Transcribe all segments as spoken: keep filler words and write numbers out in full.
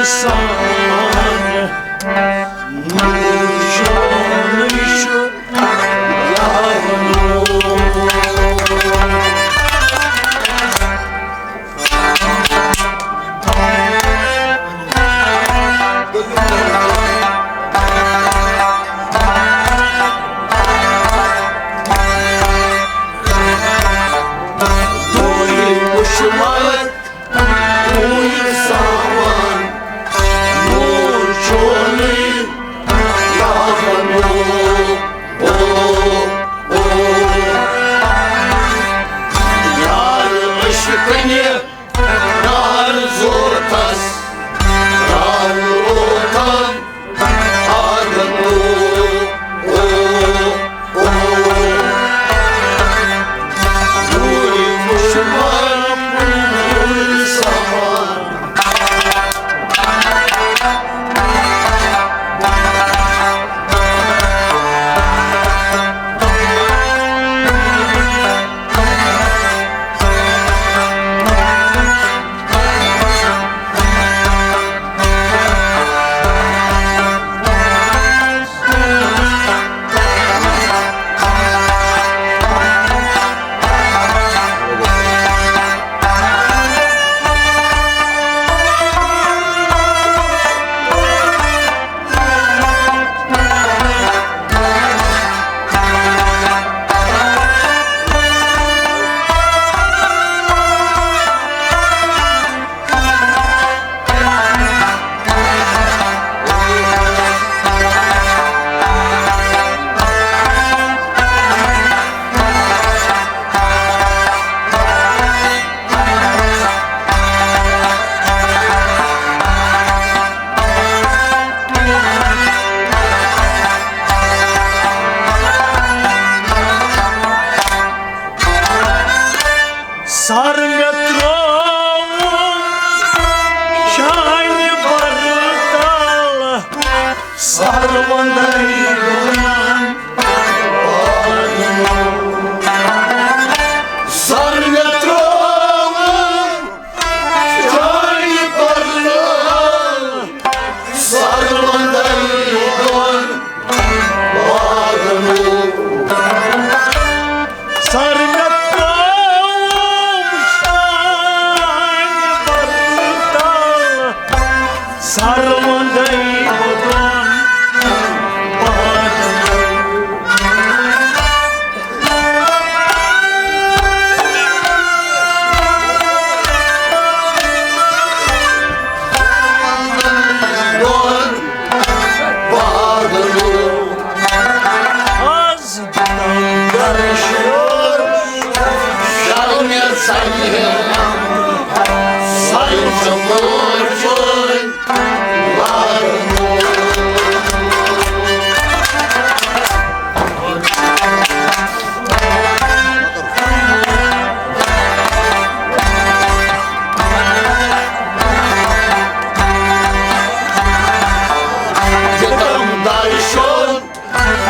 سان نوٗر چونُے چھُ یارنو۔ دوٗرِ وُچھمت اوٗرۍ سامان، نوٗر چونُے یارنو۔ او، او، یار عشقنہِ نار زوتس، نار اوتن آگن۔ او، او، او۔ دوٗرِ وُچھمت اوٗرۍ سامان۔ سر مےٚ ترٛووُم شانہِ بَرٕ تل، سر وندَے گوٚوان۔ سر مےٚ ترٛووُم شانہِ بَرٕ تل، سر وندَے گوٚوان۔ سر مےٚ ترٛووُم شانہِ بَرٕ تل، سر وندَے گوٚوان۔ یوٚتام درشُن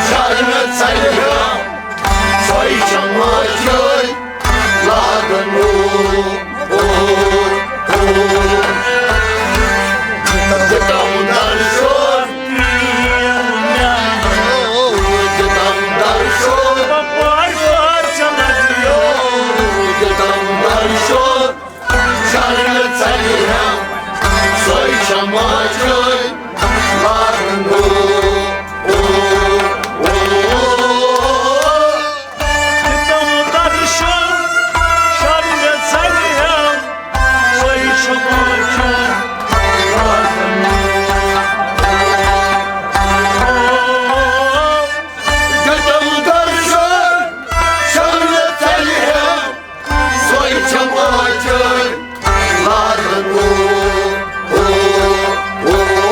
شرمہِ ژلہِ ہا، سۄے چھےٚ ماجہِ لاگن۔ او، او، او۔ یوٚتام درشُن، یوٚتام درشُن، یوٚتام درشُن۔ شرمہِ ژلہِ ہا، سۄے چھےٚ ماجہِ لاگن۔ او، او، او۔ تِم درشن شرمہِ ژلہِ ہا، سۄے چھےٚ ماجہِ لاگن۔ او، او، او۔ تِم درشن شرمہِ ژلہِ ہا، سۄے چھےٚ ماجہِ لاگن۔ او، او، او۔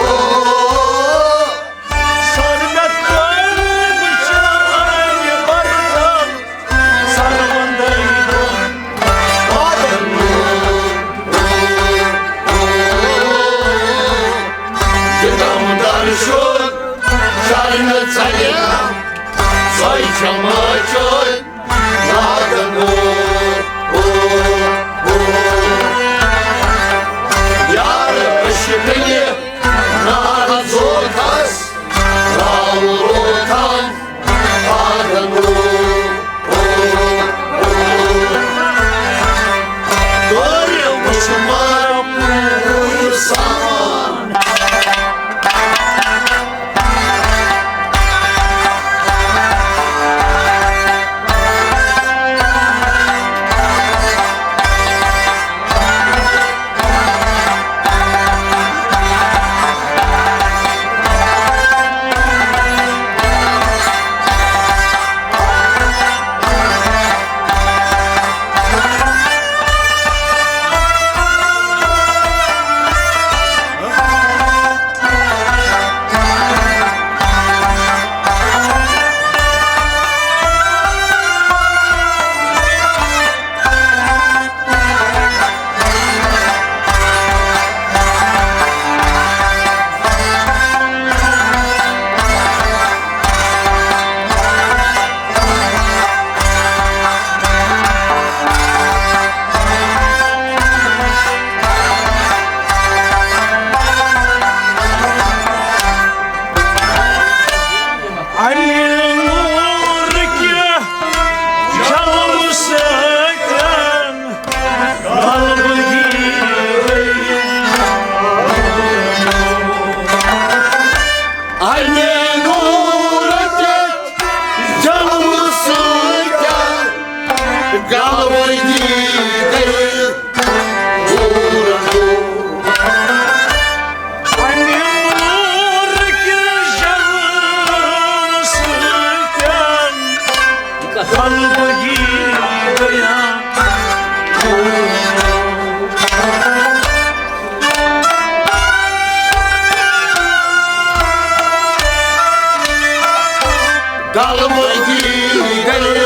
کلمہٕ دی گلہِ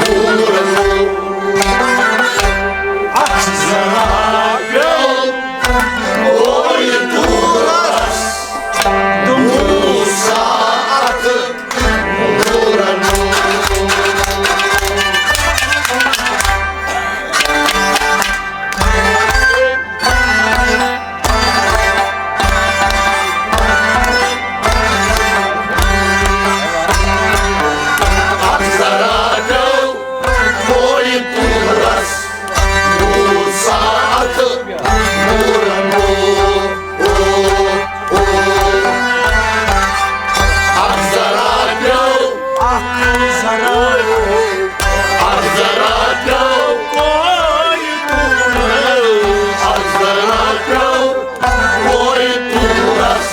دوٗر۔ اکھ زنان پیوٚو کورِ دوٗرس، دوٗر ساعت دوٗرن۔ اکھ زنان پیوٚو کورِ دوٗرس، دوٗر ساعت دوٗرن۔ اکھ زنان پیوٚو، اکھ زنان، اکھ زنان پیوٚو کورِ دوٗرس، اکھ زنان پیوٚو کورِ دوٗرس،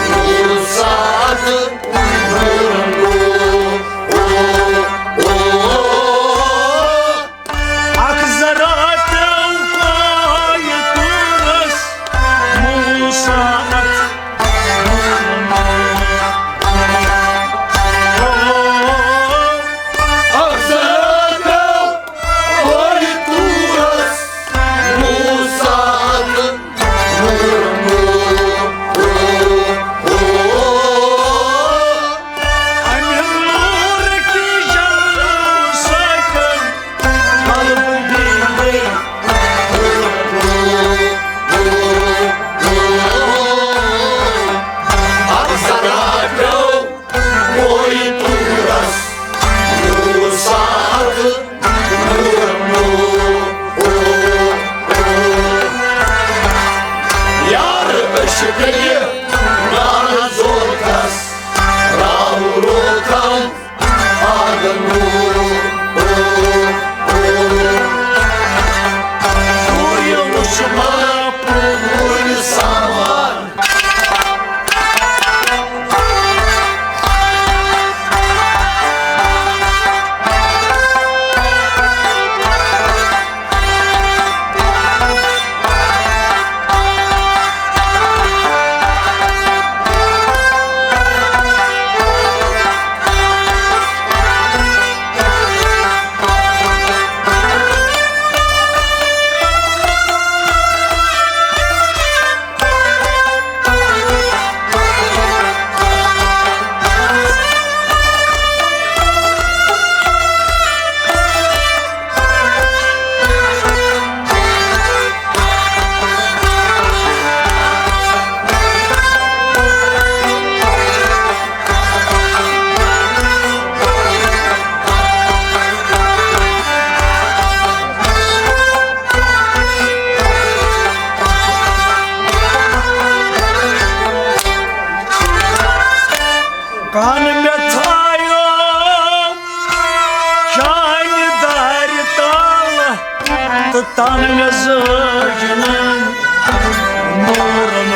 دوٗر ساعت دوٗرن۔ اکھ زنان پیوٚو کورِ دوٗرس، دوٗر ساعت۔ اکھ زنان پیوٚو کورِ دوٗرس، دوٗر ساعت۔ یار عشقٕکۍ نازوکس راوٕ روتھم آنگن۔ ہُہ یہِ وُچھ منا پوٗرٕ سامان۔ کَن مےٚ تھایو چانہِ دارِ تَل، تہٕ تَن مےٚ زٲجنَم نوٗرَن۔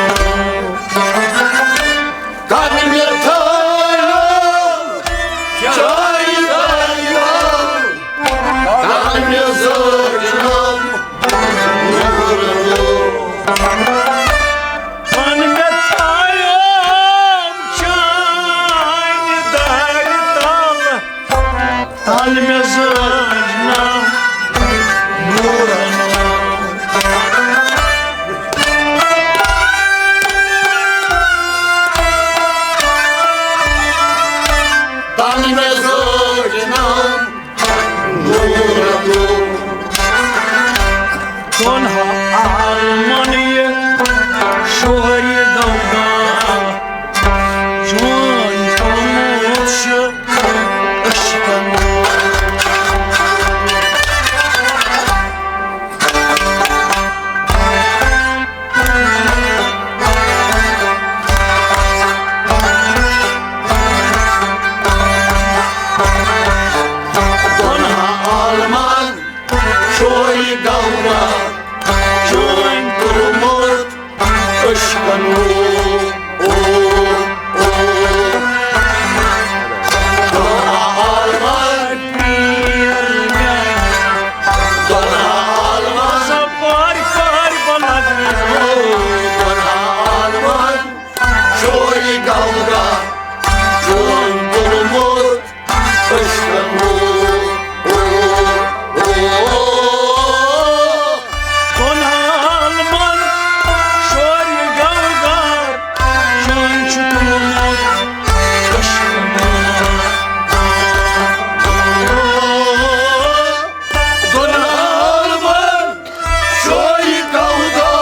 کَن مےٚ تھایو چانہِ دارِ تَل، تَن مےٚ زٲجنَم نوٗرَن۔ تَن مےٚ تھایو چانہِ دارِ تَل، تَن مےٚ زٲج نَم نوٗرَن۔ تَن مےٚ زٲج نَم نوٗرَن۔ دۄن عالمَن یہِ شورِ گنگا، چون پرموش عشقن۔ دۄن عالمَن شورِ گنگا، چون پرموش عشقن۔ او، او، او۔ دۄن عالمَن پیر میانہِ، دۄن عالمَن سفر کر بلند۔ او، دۄن عالمَن شورِ گنگا، چون دۄن عالمن شورِ گنگا چٲنۍ چھُ تُلمُت کشمیر۔ دۄن عالمن شورِ گنگا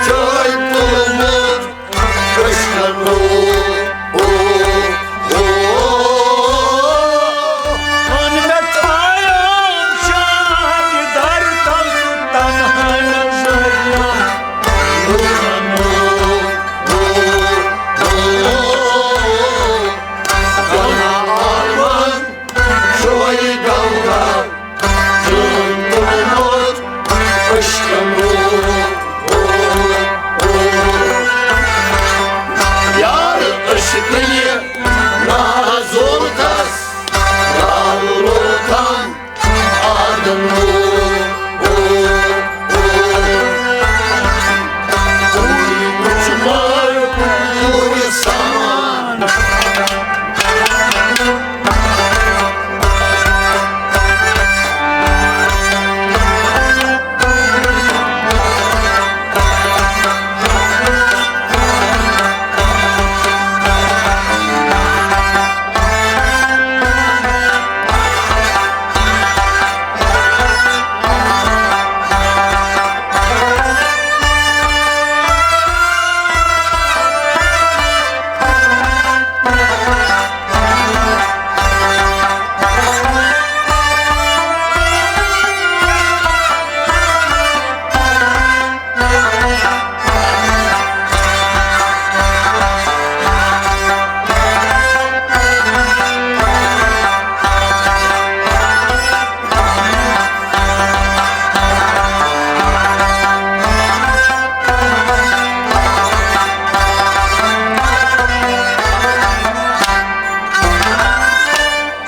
چٲنۍ تُلمُت کشمیر۔ او، او، او۔ پن مےٚ تھایَم شاہہِ در تل تہٕ تنہا نظر۔ شوے گنگا، چون تُلمُت عشقن۔ یار عشقٕے نازولتس لال لوکن آدم۔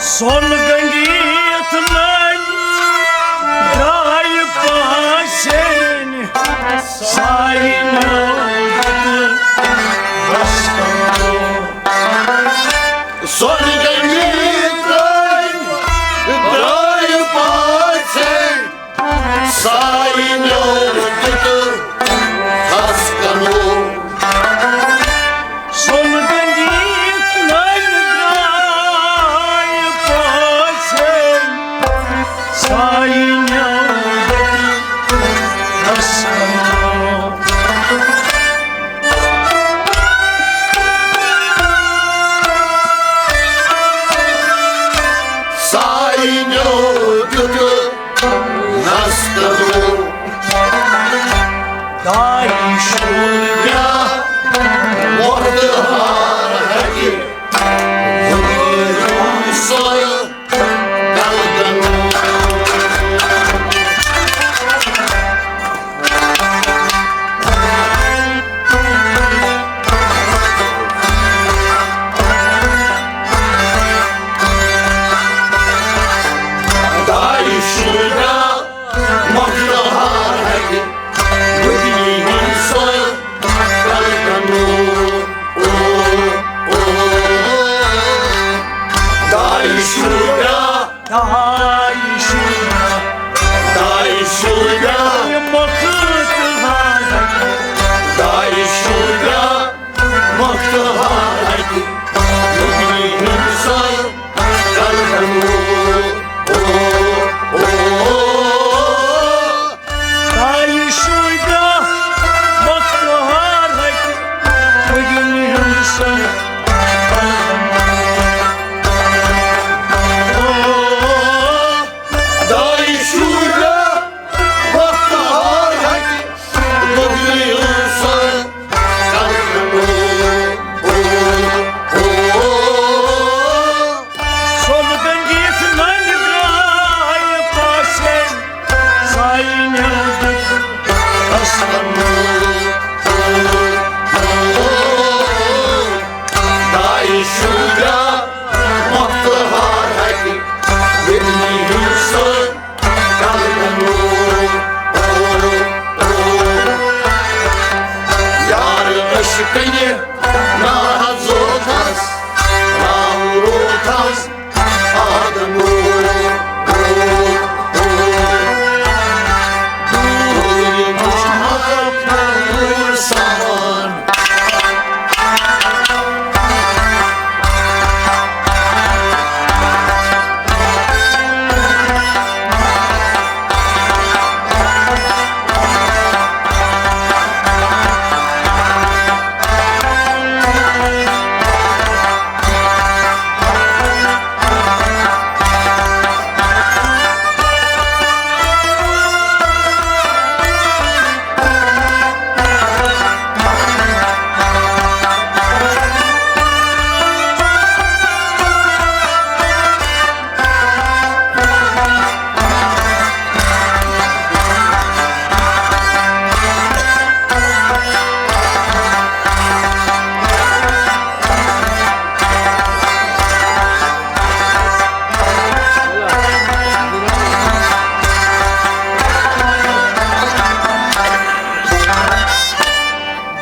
سۄن گٔنٛڈِتھ نٔنۍ درٛاے پاسٮ۪ن ساینو دیُت بستو۔ سۄن گٔنٛڈِتھ نٔنۍ درٛاے پاسٮ۪ن ساینو دیُت ہس کنو۔ سۄن گٔنٛڈِتھ نٔنۍ درٛاے پاسٮ۪ن ساینو دیُت ہس کنو۔ ساینو دیُت نستو۔ داعش بیا وقت ہار ہتی۔ سویا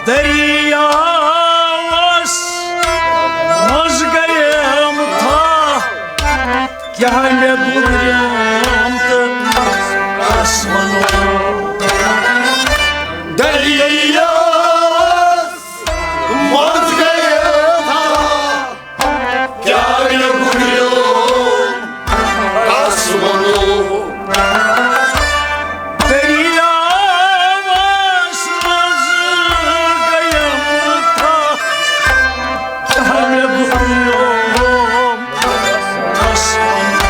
دٔریاوَس منٛز گٔیم تھاہ، کیٛاہ مےٚ گُزریوم تہٕ کَس وَنو۔ دٔریاوَس منٛز گٔیم تھاہ، کیٛاہ مےٚ گُزریوم کَس وَنو؟ دٔریاوَس منٛز گٔیم تھاہ، کیٛاہ مےٚ گُزریوم کَس وَنو؟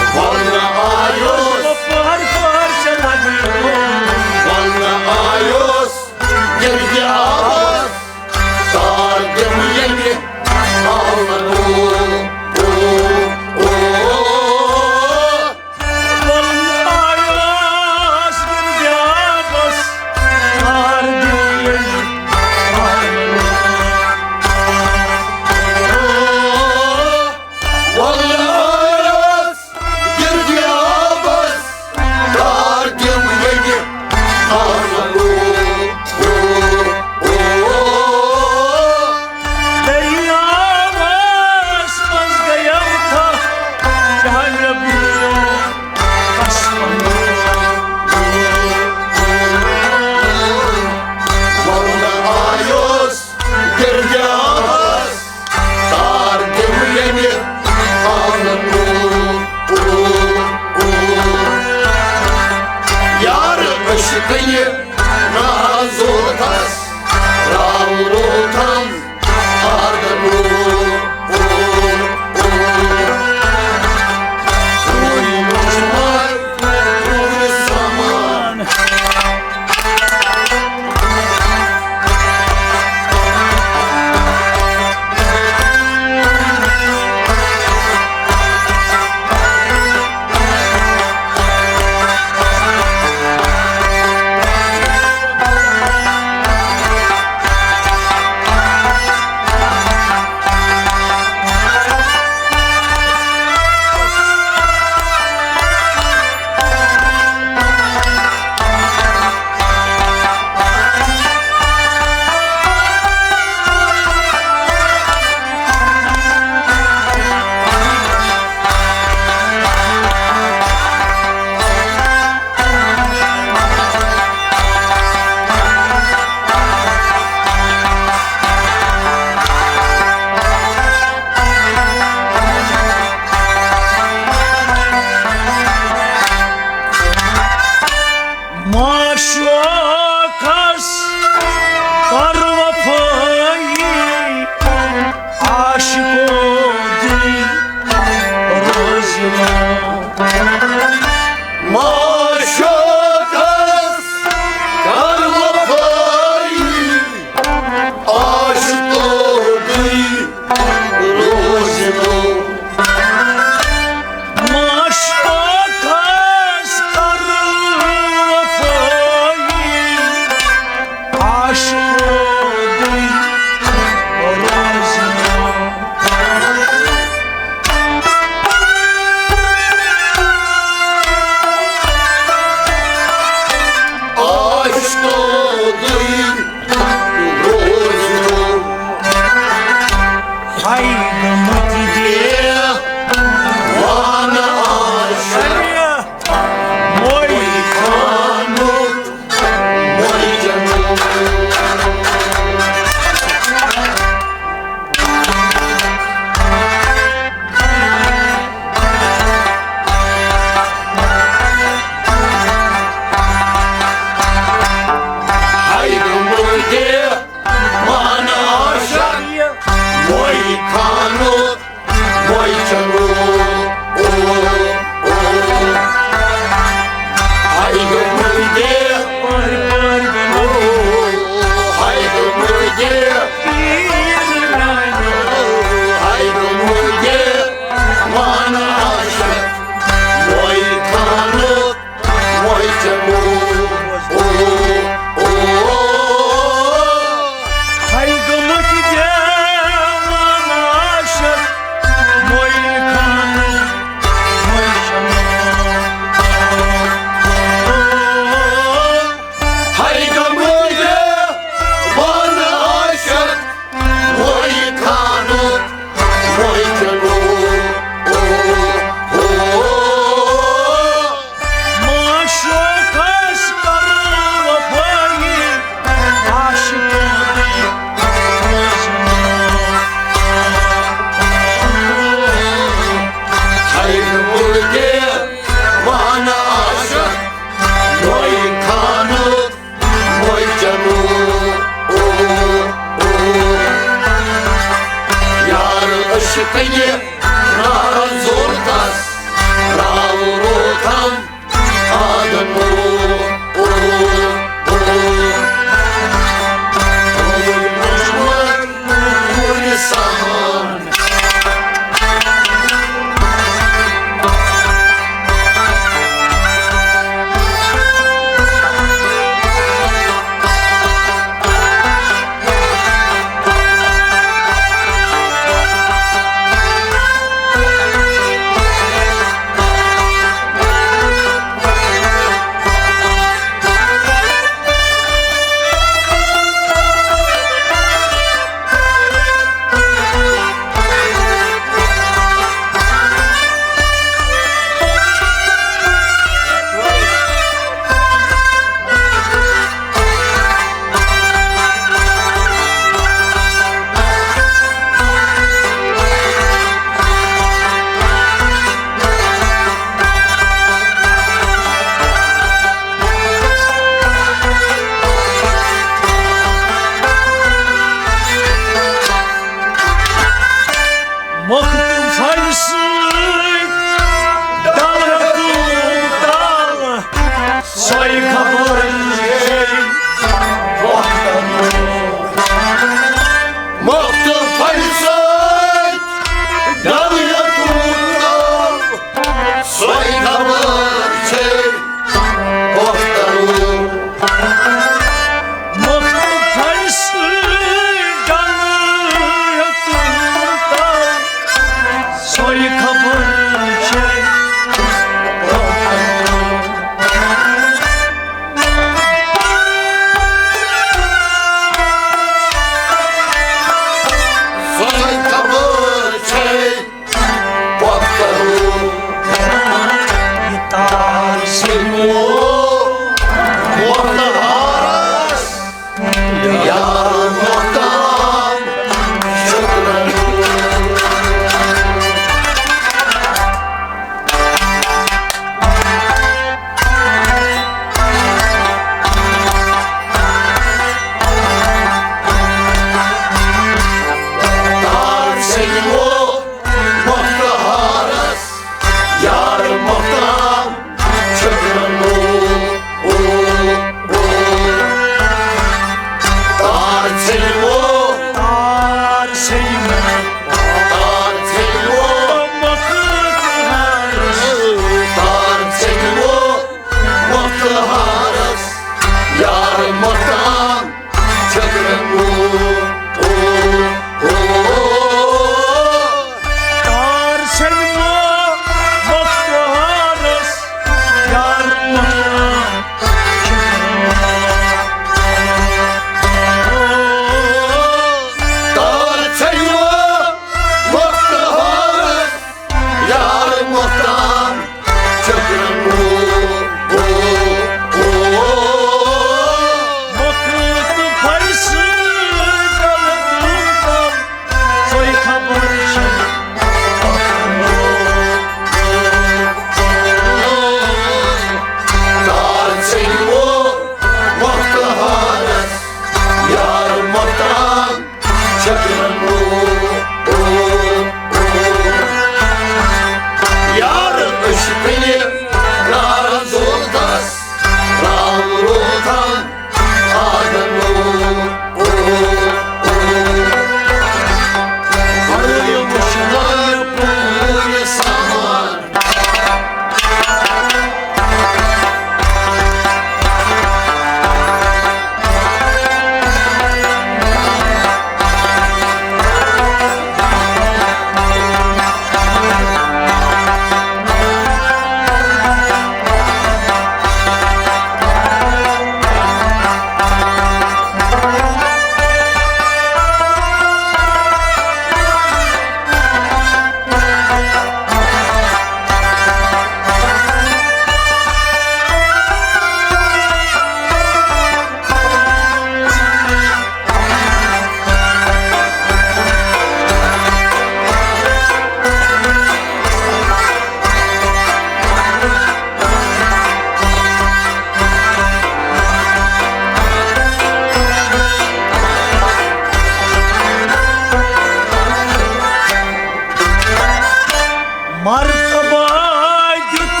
پاے دیُت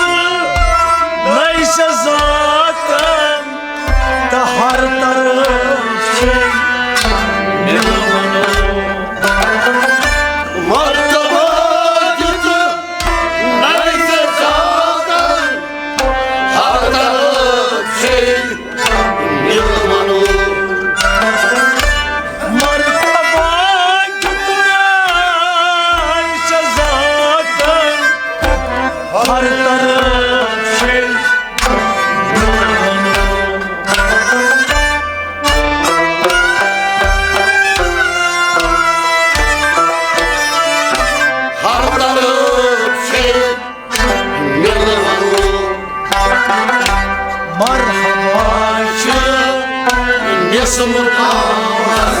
نَے ژےٚ ذاتن تہٕ ہر طرف چھے مِلوَن۔ مرتبہ دیُت نَے ژےٚ ذاتن ہر طرف چھے مِلوَن۔ مرتبہ دیُت نَے ژےٚ ذاتن ہر طرف چھے مِلوَن۔ ہر طرف چھے مِلوَن۔ مرحبا چھِ مِس مُقامس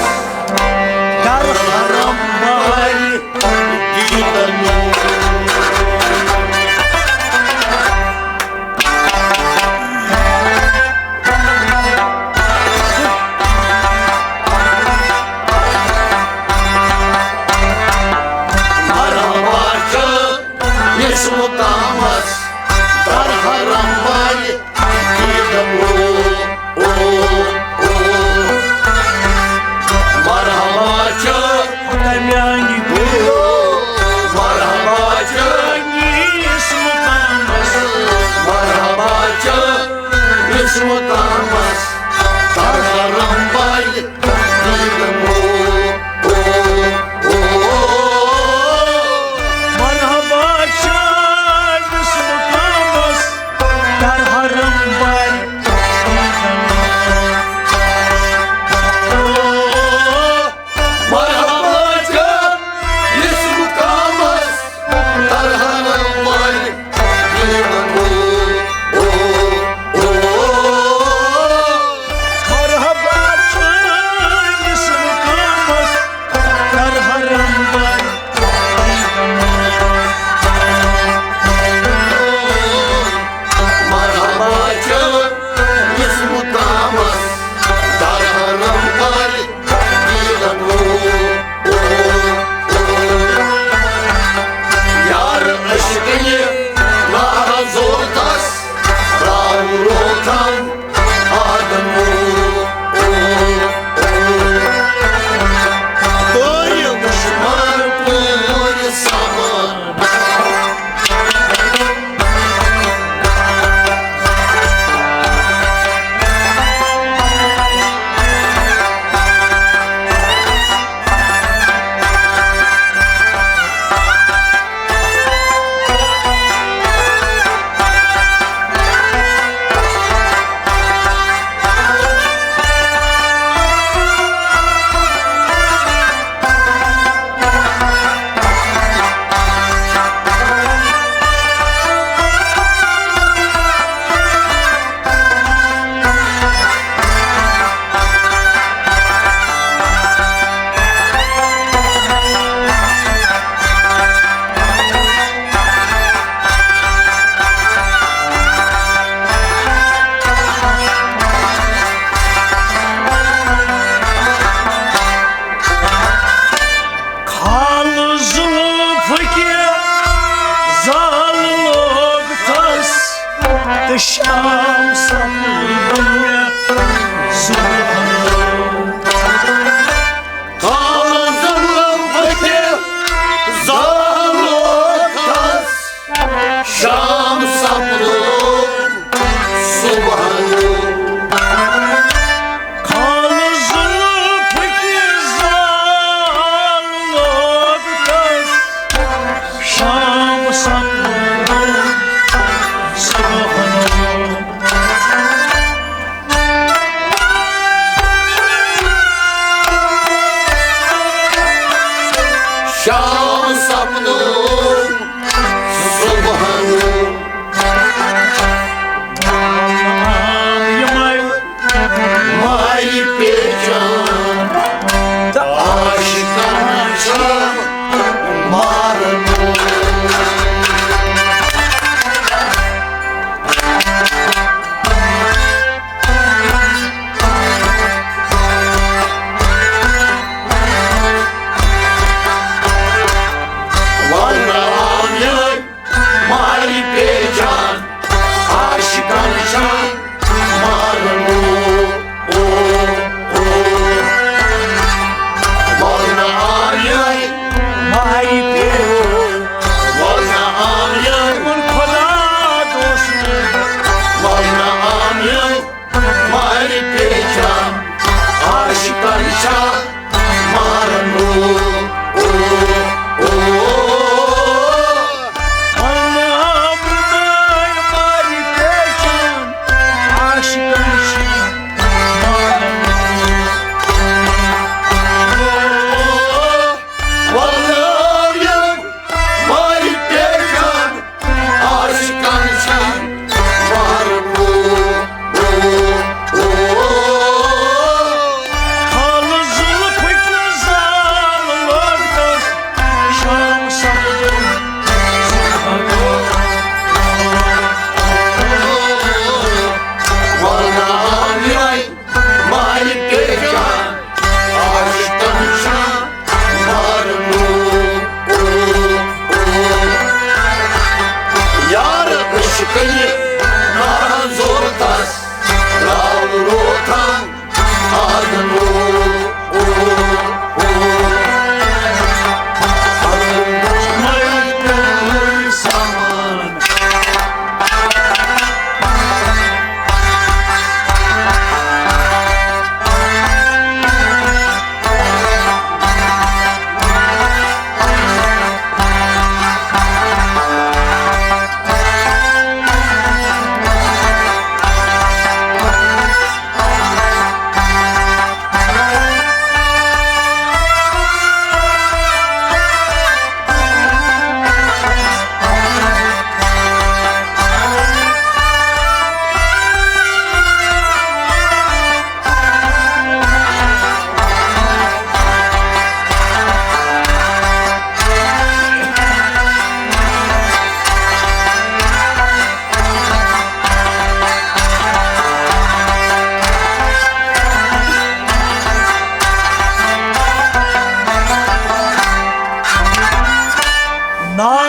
در حرم بارِ دیدن۔ مرحبا چھِ مِس مُقامس در حرم بارِ دیدن۔ او، او، او۔ مرحبا چھِ خۄدا میانہِ گُلو۔ مرحبا چھِ مِس مُقامس۔ مرحبا چھِ مِس مُقامس در حرم بارِ دیدن۔ او، او، او۔ مرحبا چھِ مِس مُقامس در حرم بارِ دیدن۔ او، مرحبا چھِ مِس مُقامس در حرم بارِ دیدن۔ او، او، او۔ مرحبا چھِ مِس مُقامس در حرم بارِ دیدن۔ مرحبا چھِ مِس مُقامس در حرم بارِ دیدن۔ او، او، او۔ یار عشقٕنہِ نازو تس راو روتھم آدم۔ او، او، او۔ تۄہہِ دُشمن پوٗرٕ سامان۔ کھالہٕ زُلفہٕ کہِ زال لوگ تس، تہٕ شام سپُد مےٚ صبحن۔ کھالہٕ زُلفہٕ کہِ زال لوگ تس، شام سپُد صبحن۔ کھالہٕ زُلفہٕ کہِ زال لوگ تس، شام سپُد صبحن۔ شام سپُد صبحن۔ پیچان عاشقن شان مارن۔ او، او، او۔ ولنہ آمیٲے مارِ پیچان۔ ولنہ آمیٲے۔ یِمن خۄدا دوست۔ ولنہ آمیٲے مارِ پیچان عاشقن شان مارن۔ او، او، او۔ ولنہ آمیٲے مارِ پیچان عاشقن شان مارن۔ ولنہ آمیٲے مارِ پیچان عاشقن شان مارن۔ او، او، او۔ خال زلفٕکۍ زال لٲگۍ تس شام سپدُن۔ ولنہ آمیٲے مارِ پیچان عاشقن شان مارن۔ او، او، او۔ یار عشقٕچ نارن زور تس راوُن روتھان آدن۔ او، او، او۔ سامان۔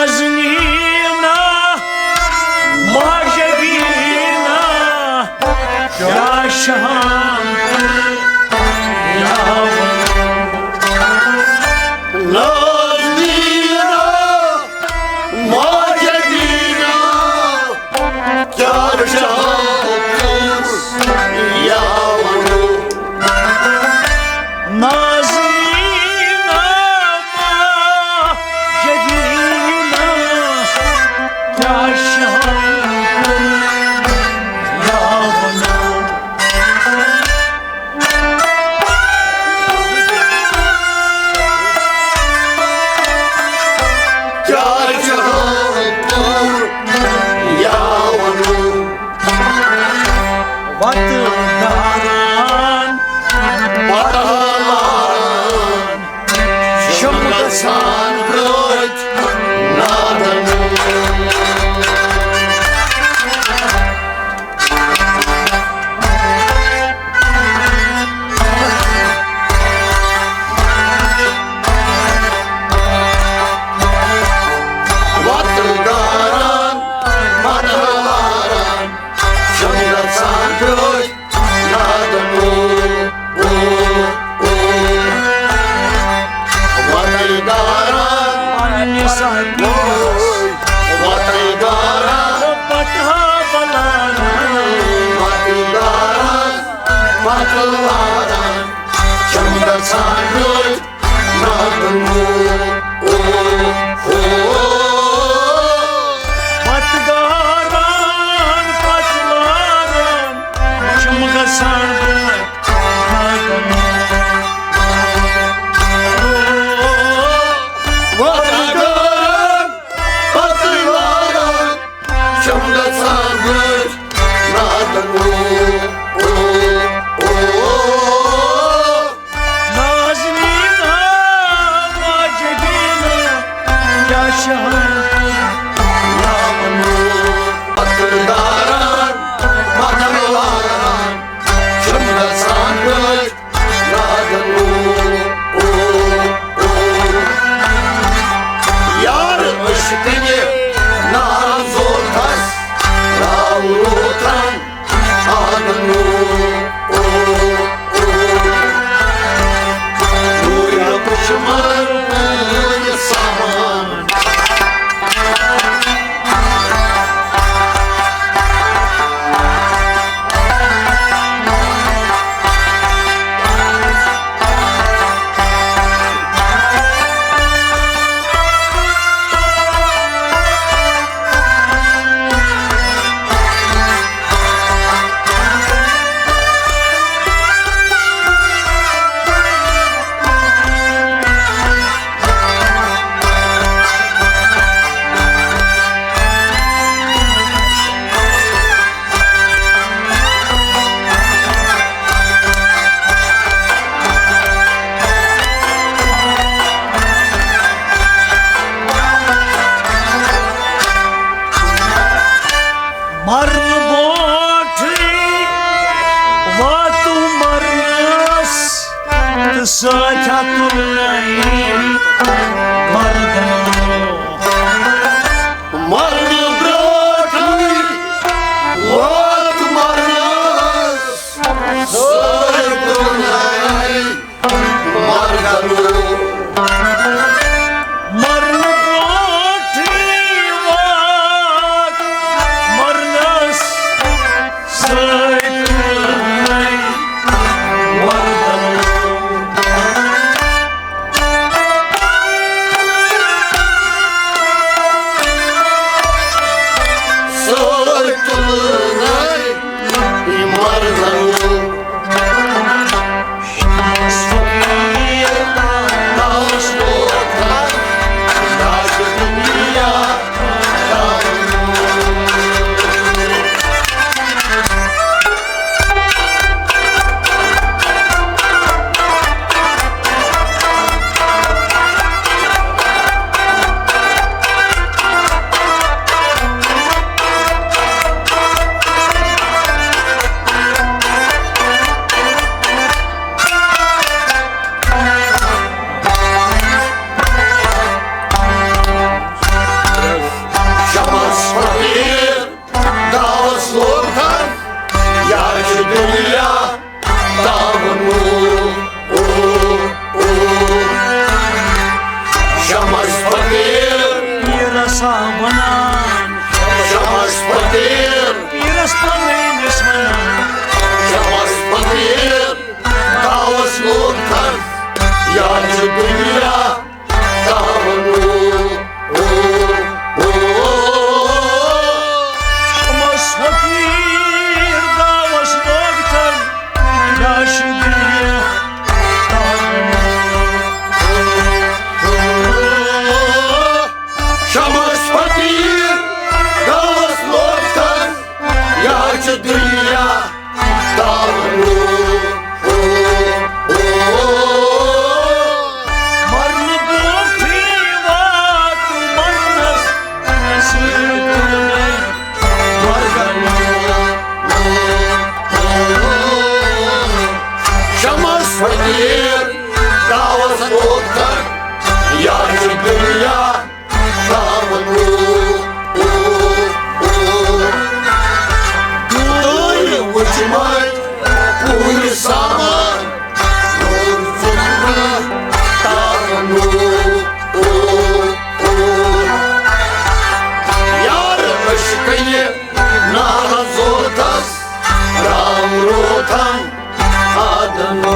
نازنینا، ماجدینا، کیا شام یا نازنینا، ماجدینا، کیا شام یا نازنینا، ماجدینا، کیا شام یا کیا جہان پور یا ونو۔ وتہٕ داران، پتہٕ لاران، چھِم گژھان برٛونٛٹھ نادن۔ وتہٕ داران، پتہٕ لاران، چھِم گژھان برٛونٛٹھ نادن۔ او، او، او۔ وتہٕ داران، پننِس اَتھس۔ وتہٕ داران، پتہٕ بلاران۔ وتہٕ داران، پتہٕ لاران، چھِم گژھان برٛونٛٹھ نادن۔ او، او، او۔ پتہٕ داران، پتہٕ لاران، چھِم گژھان برٛونٛٹھ نادن۔ او، او، او۔ پتہٕ داران، پتہٕ لاران، چھِم گژھان برٛونٛٹھ نادن۔ او، او، او۔ نازنینا، ماجدینا، مرنہٕ برونٛٹھٕے واتو مرنس، تہٕ سۭتۍ ہا تُلنَے مردن۔ مرنہٕ برونٛٹھٕے واتو مرنس، سۭتۍ تُلنَے مردن۔ مرنہٕ برونٛٹھٕے واتو مرنس، سۭتۍ تُلنَے مردن۔ سۭتۍ تُلنَے مردن۔ شمس فقیر دعوس لوگ تھن، یا چھُ دُنیا تاوَن وول۔ او، او۔ شمس فقیر۔ پیرس آ ونان۔ شمس فقیر۔ پیرس پننس ونان۔ شمس فقیر۔ دعوس لوگ تھن، یا چھُ دُنیا تاوَن وول۔ او، او۔ شمس فقیر دعوس لوگ تھن، یا چھُ دُنیا تاوَن وول۔ او، او۔ شمس فقیر دعوس لوگ تھن، یا چھُ دُنیا تاوَن وول۔ او، او۔ مرنہٕ برونٛٹھٕے واتو مرنس، سۭتۍ تُلنَے مردن۔ شمس فقیر دعوس لوگ تھن، یا چھُ دُنیا تاوَن وول۔ او، او۔ دوٗرِ وٕچھمٕتۍ پوٗرٕ سامان، روٗد ژوٚلمُت تاوَن وول۔ او، او۔ یار عشقٕے ناز اوتس، رام روتھن آدن۔